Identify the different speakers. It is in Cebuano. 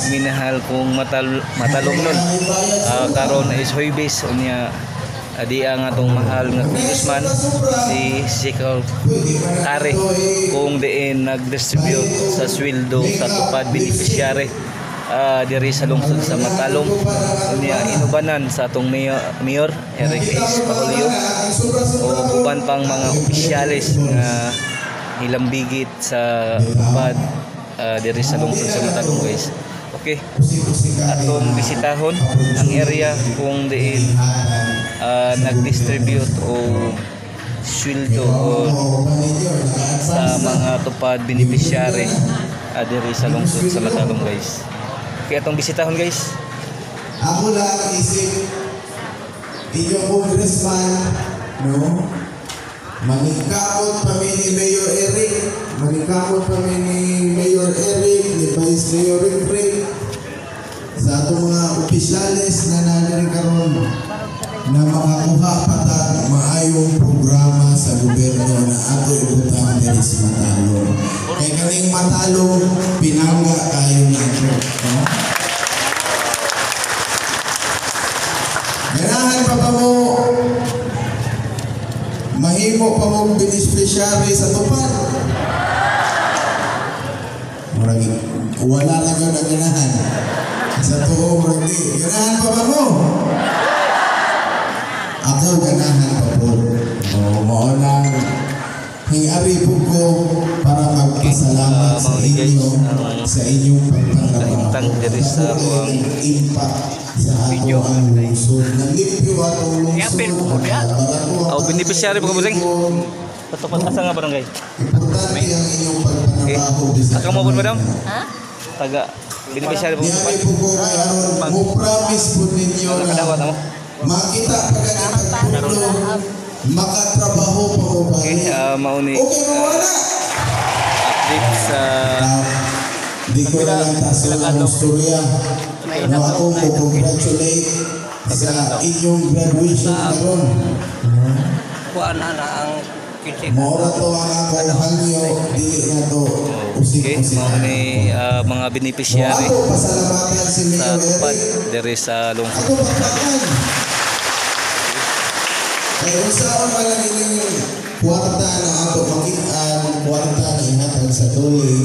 Speaker 1: Minahal kong matalomnon. Karon is Huwebes, unya di ang atong mahal nga congressman si Sical Kare kung diin nag-distribute sa sweldo sa tupad beneficiary diri sa lungsod sa Matalom, unya inubanan sa atong mayor Eric S. Pahulyo o uban pang mga opisyales nga hilambigit sa tupad diri sa lungsod sa Matalom, guys. Okay, atong bisitahon ang area kung diin nag-distribute o sweldo o sa mga tupad beneficiary diri sa lungsod sa Matalom, guys. Kaya atong bisitahon, guys.
Speaker 2: Ako lang isip inyong congressman, no? Maningkamot pa mi ni Mayor Eric, maningkamot pa mi ni Mayor Eric, ni Vice Mayor Rick Rick, sa atong mga opisyales na naa karon na makakuha pa ta maayong programa sa gobyerno na ato ibutang diri sa Matalom. Kay kaning Matalom, pinangga kayo nato. No? Ganahan pa ba mo mahimo pa mong beneficiary sa tupad? Murag wala na gyud ang ganahan. Sa tuo, murag di. Ganahan pa ba mo? Ako ganahan pa po. O, mao nang hingari po ko para magpasalamat sa
Speaker 1: Mao ni, guys,
Speaker 2: inyo
Speaker 1: ang
Speaker 2: sa inyong pagpangabaho.
Speaker 1: Kahimtang diri sa ako ang
Speaker 2: Impact sa ato
Speaker 1: video.
Speaker 2: Ang lungsod. Nalimpyo atong lungsod. Barato ang
Speaker 1: Oh, beneficiary po ka, bossing? Patupad asa nga barangay?
Speaker 2: Importante ang inyong pagpangabaho bisag
Speaker 1: Aka mo po,
Speaker 2: gamay
Speaker 1: madam?
Speaker 2: na.
Speaker 3: Ha?
Speaker 1: Taga beneficiary po
Speaker 2: Niari
Speaker 1: tupad.
Speaker 2: po ko kay aron mo promise po ninyo na
Speaker 1: Nakadawat mo.
Speaker 2: makita pa gani pagpundo, makatrabaho pa mo ba?
Speaker 1: Okay, mao ni
Speaker 2: Okay mo wala.
Speaker 1: Update sa
Speaker 2: Di ko na lang taso ang istorya. No, ako mo congratulate sa inyong graduation karon.
Speaker 4: Kuan na na ang 15.
Speaker 2: Mao to ang akong hangyo, dili na to
Speaker 1: Okay,
Speaker 2: usik-usik.
Speaker 1: mao ni mga beneficiary
Speaker 2: Ako pasalamatan si
Speaker 1: sa
Speaker 2: Mayor
Speaker 1: tupad
Speaker 2: Eric.
Speaker 1: diri sa lungsod.
Speaker 2: Ako pagpakan. Kay unsaon man lang ining kwarta na ato makit-an, kwarta na ihatag sa dole.